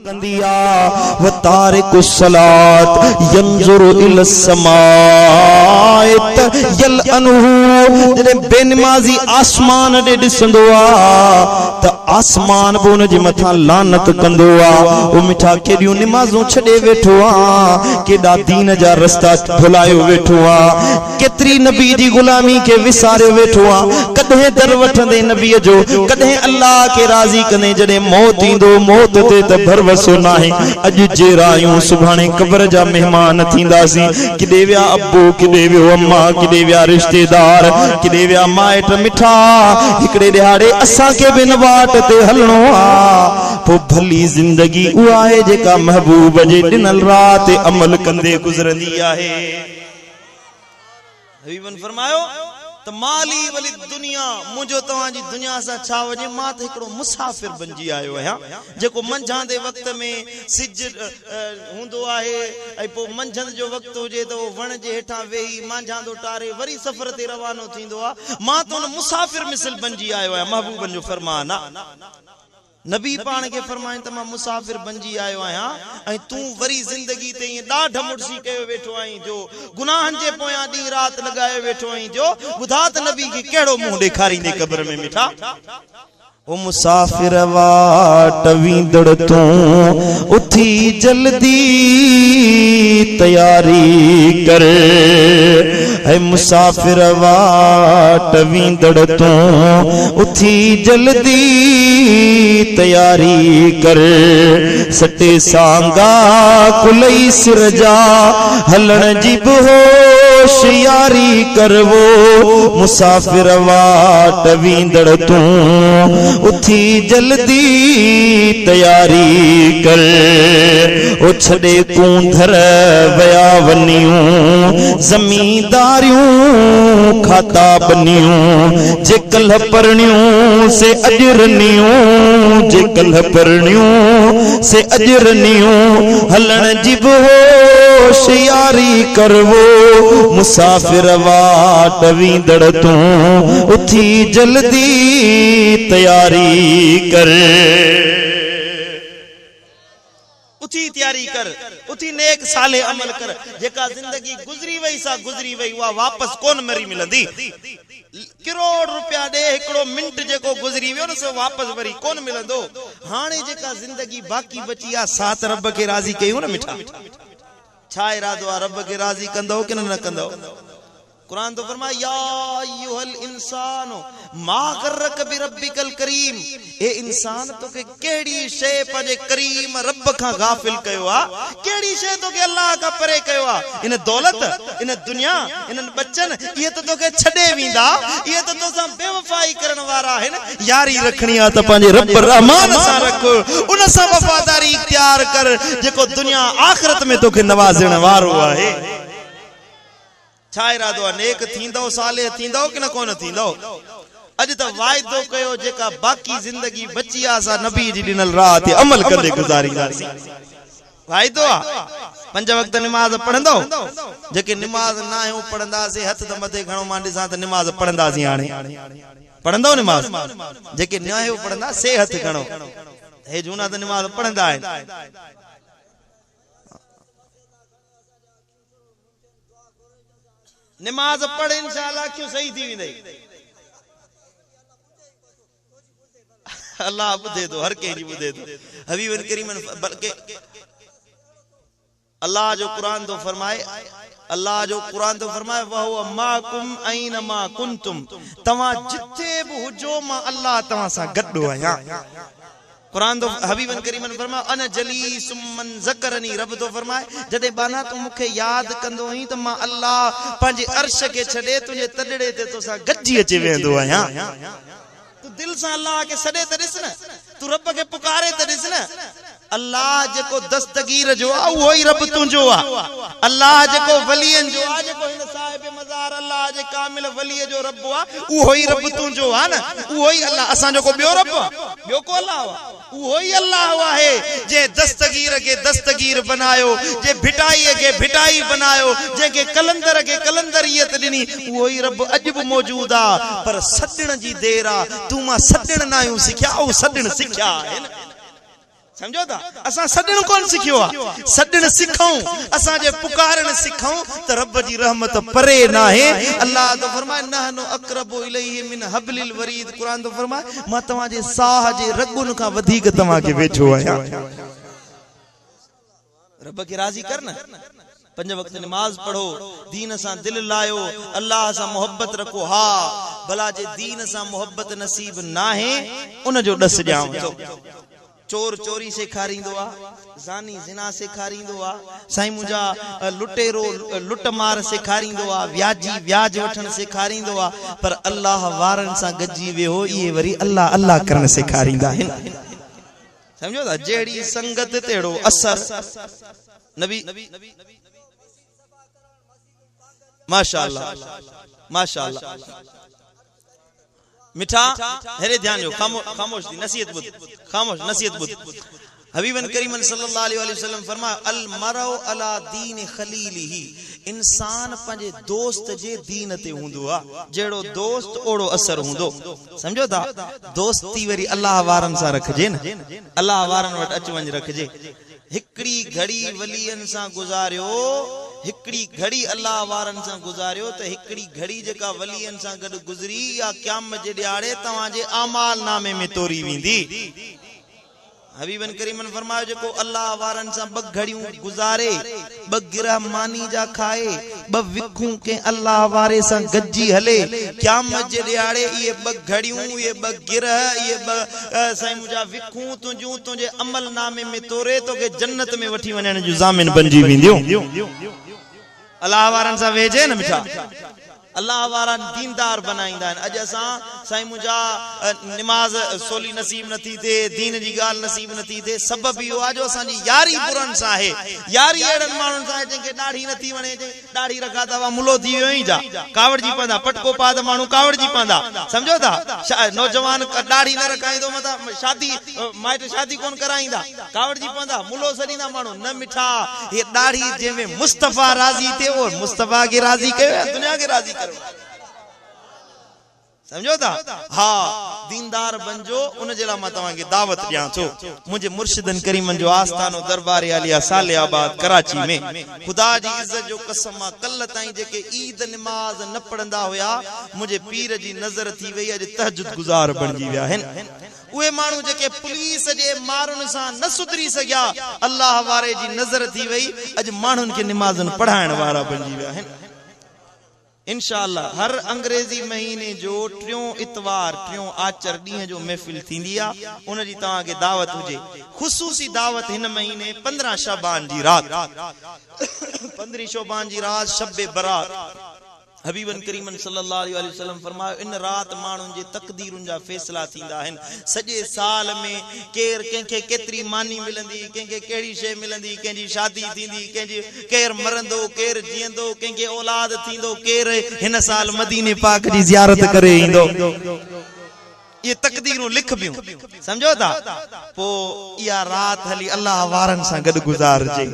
ڪندي آ، وتارڪ الصلوة ينظر الي السماء يلعنه جڏهن بي نمازي آسمان ڏي ڏسندو آ ته آسمان به ان جي مٿان لعنت ڪندو آ، او مٺا ڪيڏيون نمازون ڇڏي ويٺو آ، ڪيڏا دين جا رستا ڀلايو ويٺو آ. ڪيتري نبي جي غلامي کي وساريو ويٺو آن، ڪڏهن در وٺندين نبي جو، ڪڏهن الله کي راضي ڪندين، جڏهن موت ايندو، موت تي ته ڀروسو ناهي، اڄ جيئرا آهيون، سڀاڻي قبر جا مهمان ٿينداسين، ڪڏي ويا ابو، ڪڏي ويو اما، ڪڏي ويا رشتيدار، ڪڏي ويا مائٽ مٺا، هڪڙي ڏهاڙي اسان کي به ان واٽ تي هلڻو آ، پوء ڀلي زندگي اها آهي جيڪا محبوب جي ڏنل راهه تي عمل ڪندي گذرندي آهي. حبيبن فرمايو ته ما لي وللدنيا منهنجو توهان جي دنيا سان ڇا وڃي مان ته هڪڙو مسافر بنجي آيو آهيان جيڪو منجهاندي وقت ۾ سج هوندو آهي ۽ پوء منجهند جو وقت هجي ته اهو وڻ جي هيٺان ويهي مانجهاندو ٽاري وري سفر تي روانو ٿيندو آهي مان ته ان مسافر مثل بنجي آيو آهيان محبوبن جو فرمان آهي. نبي پاڻ کي فرمائين ته مان مسافر بنجي آيو آهيان ۽ تون وري زندگي تي ائين ڏاڍ مڙسي ڪيو ويٺو آهين جو گناهن جي پويان ڏينهن رات لڳايو ويٺو آهين جو ٻڌاء ته نبي کي ڪهڙو منهن ڏيکاريندين قبر ۾ مٺا. او مسافر واٽ ويندڙ تون اٿي جلدي تياري ڪر. اي مسافر واٽ ويندڙ تون اٿي جلدي تياري ڪر سٽي سانگا ڪلئي سر جا هلڻ جي به هوشياري ڪر وو مسافر واٽ ويندڙ تون اٿي جلدي تياري ڪر او ڇڏي ڪونڌر ويا ونيون زمينداريون کاتا ٻنيون جي ڪلهه پرڻيون سي اڄ رنيون جي ڪلهه پرڻيون سي اڄ رنيون هلڻ جي به هوشياري ڪر وو مسافر واٽ ويندڙ تون اٿي جلدي تياري ڪر. اٿي تياري ڪر، اٿي نيڪ صالح عمل ڪر، جيڪا زندگي گذري وئي سا گذري وئي اها واپس ڪونه مري ملندي. ڪروڙ روپيا ڏي هڪڙو منٽ جيڪو گذري ويو نه سو واپس وري ڪونه ملندو. هاڻي جيڪا زندگي باقي بچي آ سا ته رب کي راضي ڪيون نه مٺا. ڇا ارادو آ رب کي راضي ڪندؤ ڪي نه ڪندؤ؟ قرآن ٿو فرمائي يا ايها الانسان ما غرک بربک الڪريم اي انسان توکي ڪهڙي شيء پنهنجي ڪريم رب کان غافل ڪيو آ ڪهڙي شيء توکي الله کان پري ڪيو آ ان دولت ان دنيا انهن ٻچن اهي ته توکي ڇڏي ويندا اهي ته توسان بيوفائي ڪرڻ وارا آهن ياري رکڻي آ ته پنهنجي رب رحمان سان رک ان سان وفاداري اختيار ڪر جيڪو دنيا آخرت ۾ توکي نوازڻ وارو آهي. ڇا ارادو آ نيڪ ٿيندؤ صالح ٿيندؤ ڪي نه ڪونه ٿيندؤ اڄ ته واعدو ڪيو جيڪا باقي زندگي بچي آ سا نبي جي ڏنل راهه تي عمل ڪندي گذارينداسين واعدو آ پنج وقت نماز پڙهندؤ جيڪي نماز ناهيون پڙهندا سي هٿ ته مٿي کڻو مان ڏسان ته نماز پڙهنداسين هاڻي پڙهندؤ نماز جيڪي ناهيو پڙهندا سي هٿ کڻو هي جهونا ته نماز پڙهندا آهن. نماز پڙھ انشاء الله اکيون صحيح ٿي ويندئي. الله ٻڌي ٿو هر ڪنهن جي ٻڌي ٿو حبيب ڪريم بلڪه الله جو قرآن ٿو فرمائي الله جو قرآن ٿو فرمائي وهو معڪم اينما ڪنتم توهان جتي به هجو مان الله توهان سان گڏ آهيان. قرآن ٿو حبيبن ڪريمن فرمايو انا جليس من ذڪرني رب ٿو فرمائي جڏهن ٻانها تون مون کي ياد ڪندو آهين ته مان الله پنهنجي عرش کي ڇڏي تنهنجي تڏڙي تي توسان گڏجي اچي ويهندو آهيان تون دل سان الله کي سڏي ته ڏس نه تون رب کي پڪاري ته ڏس نه الله جيڪو دستگير جو آ اهو ئي رب تنهنجو آ الله جيڪو ولين جو آ جيڪو هن صاحب مزار الله جي ڪامل ولي جو رب آ اهو ئي رب تنهنجو آ نه اهو ئي الله اسان جو ڪو ٻيو رب آ ٻيو ڪو الله آ اهو ئي الله آهي جنهن دستگير کي دستگير بنايو جنهن ڀٽائيء کي ڀٽائي بنايو جنهن کي قلندر کي قلندريت ڏني اهو ئي رب اڄ به موجود آ پر سڏڻ جي دير آ تون مان سڏڻ ناهيون سکيا اهو سڏڻ سکيا آهن. سمجهو ٿا؟ اسان سڏڻ ڪونه سکيو آ. سڏڻ سکون، اسان جي پڪارڻ سکون ته رب جي رحمت پري ناهي. الله ٿو فرمائي، نحن اقرب اليه من حبل الوريد قرآن ٿو فرمائي، مان توهان جي ساهه جي رڳن کان وڌيڪ توهان کي ويجهو آهيان. رب کي راضي ڪر نه. پنج وقت نماز پڙهو، دين سان دل لايو، الله سان محبت رکو، ها ڀلا جي دين سان محبت نصيب ناهي ان جو ڏس ڏيانو ٿو. چور چوري سيکاريندو آ، زاني زنا سيکاريندو آ، سائين منهنجا لٽيرو لٽ مار سيکاريندو آ، وياجي وياج وٺڻ سيکاريندو آ، پر الله وارن سان گڏجي ويهو اهي وري الله الله ڪرڻ سيکاريندا آهن. سمجهو ٿا جهڙي سنگت تهڙو اثر. نبي ماشاءالله ماشاءالله مٺا هيڏي ڌيان ڏيو خاموش ٿي نصيحت ٻڌ خاموش نصيحت ٻڌ حبيبن ڪريمن صلي الله عليه وآله وسلم فرمايو المرء على دين خليله انسان پنهنجي دوست جي دين تي هوندو آ جهڙو دوست اوڙو اثر هوندو سمجهو ٿا دوستي وري الله وارن سان رکجي نه الله وارن وٽ اچ وڃ رکجي هڪڙي گهڙي ولين سان گذاريو، هڪڙي گهڙي الله وارن سان گذاريو ته هڪڙي گهڙي جيڪا ولين سان گڏ گذري اها قيامت جي ڏهاڙي توهان جي اعمال نامي ۾ توري ويندي. حبيبن ڪريمن فرمايو جيڪو الله وارن سان ٻه گهڙيون گذاري، ٻه گرهه ماني جا کائي، ٻه وکون ڪنهن الله واري سان گڏجي هلي، قيامت جي ڏهاڙي اهي ٻه گهڙيون، اهي ٻه گرهه، اهي ٻه سائين منهنجا وکون تنهنجون تنهنجي عمل نامي ۾ توري توکي جنت ۾ وٺي وڃڻ جون ضامن بنجي وينديون. الله وارن سان ويهجي نه مٺا. الله وارا ديندار بنائيندا آهن. اڄ اسان سائين منهنجا نماز سولي نصيب نٿي ٿئي، دين جي ڳالهه نصيب نٿي ٿئي، سبب اهو آهي جو اسان جي ياري برن سان آهي. ياري اهڙن ماڻهن سان آهي جن کي ڏاڙهي نٿي وڻي، ڏاڙهي رکا ته اها ملو ٿي ويو ائين ڇا؟ ڪاوڙجي پوندا، پٽڪو پاء ته ماڻهو ڪاوڙجي پوندا. سمجهو ٿا؟ نوجوان ڏاڙهي نه رکائيندو متان شادي مائٽ شادي ڪونه ڪرائيندا. ڪاوڙجي پوندا، ملو سڏيندا ماڻهو. نه مٺا، هيء ڏاڙهي جنهن ۾ مصطفيٰ راضي ٿئي اهو مصطفيٰ کي راضي ڪيو يا دنيا کي راضي ڪرڻو آهي؟ سمجهو ٿا؟ ها ديندار بنجو ان جي لاء مان توهان کي دعوت ڏيان ٿو. منهنجي مرشدن ڪريمن جو آستانو دربار عاليه صالح آباد ڪراچي ۾ خدا جي عزت جو قسم آ ڪلهه تائين جيڪي عيد نماز نه پڙهندا هيا منهنجي پير جي نظر ٿي وئي اڄ تهجد گذار بڻجي ويا آهن. اهي ماڻهو جيڪي پوليس جي مارن سان نه سڌري سگهيا الله واري جي نظر ٿي وئي اڄ ماڻهن کي نمازن پڙهائڻ وارا بڻجي ويا آهن. انشاء الله هر انگريزي مهيني جو ٽيون اتوار ٽيون آچر ڏينهن جو محفل ٿيندي آ ان جي توهان کي دعوت هجي خصوصي دعوت هن مهيني 15 شعبان جي رات پندرهين شعبان جي رات شب برات حبيبن ڪريمن صلي الله عليه واٰله وسلم فرمايو ان رات ماڻهن جي تقديرن جا فيصلا ٿيندا آهن سڄي سال ۾ ڪير ڪنهن کي ڪيتري ماني ملندي ڪنهن کي ڪهڙي شيء ملندي ڪنهن جي شادي ٿيندي ڪنهن جي ڪير مرندو، ڪير جيئندو، ڪنهن کي اولاد ٿيندو، ڪير هن سال مديني پاڪ جي زيارت ڪري ايندو. اهي تقديرون لکبيون. سمجهو ٿا؟ پوء اها رات هلي الله وارن سان گڏ گذارجي.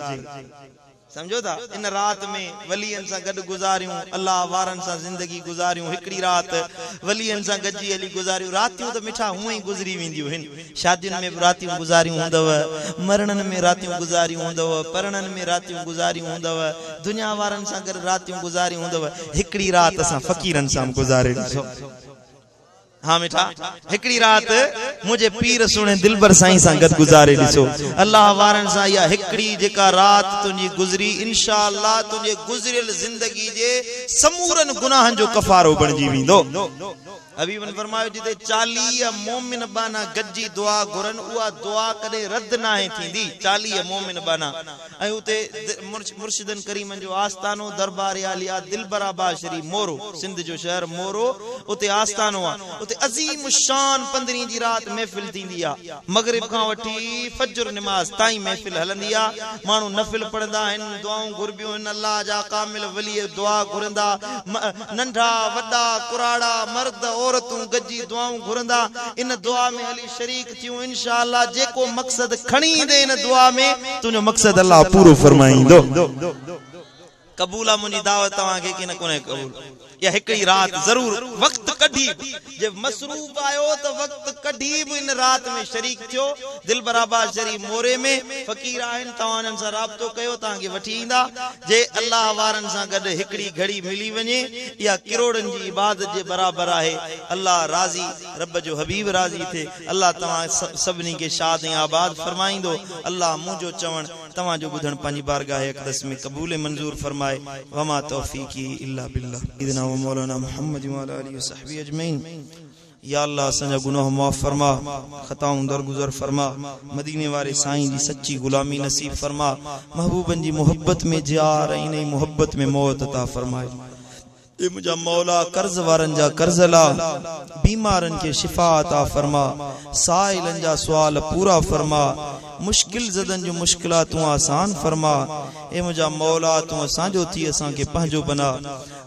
سمجهو ٿا؟ ان رات ۾ ولين سان گڏ گذاريون، الله وارن سان زندگي گذاريون، هڪڙي رات ولين سان گڏجي هلي گذاريون. راتيون ته مٺا هونئن ئي گذري وينديون هن. شادين ۾ به راتيون گذاريون هوندؤ، مرڻن ۾ راتيون گذاريون هوندؤ، پرڻن ۾ راتيون گذاريون هوندؤ، دنيا وارن سان گڏ راتيون گذاريون هوندؤ، هڪڙي رات اسان فقيرن سان به گذاري ڏسو. ها مٺا، هڪڙي رات منهنجي پير سهڻي دلبر سائين سان گڏ گذاري ڏسو. الله وارن سان اها هڪڙي جيڪا رات تنهنجي گذري، انشاء الله تنهنجي گذريل زندگي جي سمورن گناهن جو ڪفارو بڻجي ويندو. حبيبن فرمايو، جتي 40 مؤمن ٻانها گڏجي دعا گهرن، اها دعا ڪڏهن رد ناهي ٿيندي، 40 مؤمن ٻانها ۽ اتي مرشدن ڪريمن جو آستانو دربار عاليه دلبر آباد شريف مورو، سنڌ جو شهر مورو، اتي آستانو آ، اتي عظيم الشان پندرهين جي رات محفل ٿيندي آ، مغرب کان وٺي فجر نماز تائين محفل هلندي آ، ماڻهو نفل پڙهندا آهن، دعائون گهربيون آهن، الله جا ڪامل ولي دعا گهرندا، ننڍا وڏا، ڪراڙا، مرد عورتون گڏجي دعائون گهرندا، ان دعا ۾ هلي شريڪ ٿيون، انشاء الله جيڪو مقصد کڻي ايندين ان دعا ۾ تنهنجو مقصد الله پورو فرمائيندو. قبول آ منهنجي دعوت توهان کي ڪي نه ڪونهي قبول؟ يا هڪڙي رات ضرور وقت ڪڍي به جي مصروف آهيو ته وقت ڪڍي به ان رات ۾ شريڪ ٿيو دلبر آباد شريف موري ۾ فقير آهن توهان انهن سان رابطو ڪيو توهان کي وٺي ايندا جي الله وارن سان گڏ هڪڙي گهڙي ملي وڃي اها ڪروڙن جي عبادت جي برابر آهي الله راضي رب جو حبيب راضي ٿئي الله توهان سڀني کي شاد ۽ آباد فرمائيندو الله منهنجو چوڻ توهان جو ٻڌڻ پنهنجي بارگاھ اقدس ۾ قبول ۽ منظور فرمائي وما توفيقي الا بالله. سيدنا ومولانا محمد وعلي آله وصحبه اجمعين يا الله اسان جا گناھ معاف فرما خطائون درگذر فرما مديني واري سائين جي سچي غلامي نصيب فرما محبوبن جي محبت ۾ جيار ۽ انهي محبت ۾ موت عطا فرمائي. اي منهنجا مولا قرض وارن جا قرض لا، بيمارن کي شفا عطا فرما، سائلن جا سوال پورا فرما، مشڪل زدن جون مشڪلاتون آسان فرما، اي منهنجا مولا تون اسان جو ٿي اسان کي پنهنجو بنا،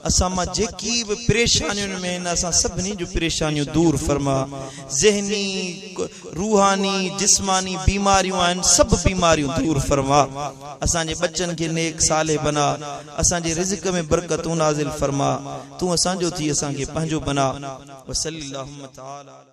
اسان مان جيڪي به پريشانين ۾ آهن اسان سڀني جون پريشانيون دور فرما، ذهني، روحاني، جسماني بيماريون آهن سڀ بيماريون دور فرما، اسان جي ٻچن کي نيڪ صالح بنا، اسان جي رزق ۾ برڪتون نازل فرما، تون اسان جو ٿي اسان کي پنهنجو بنا. وصلي اللهم تعالي.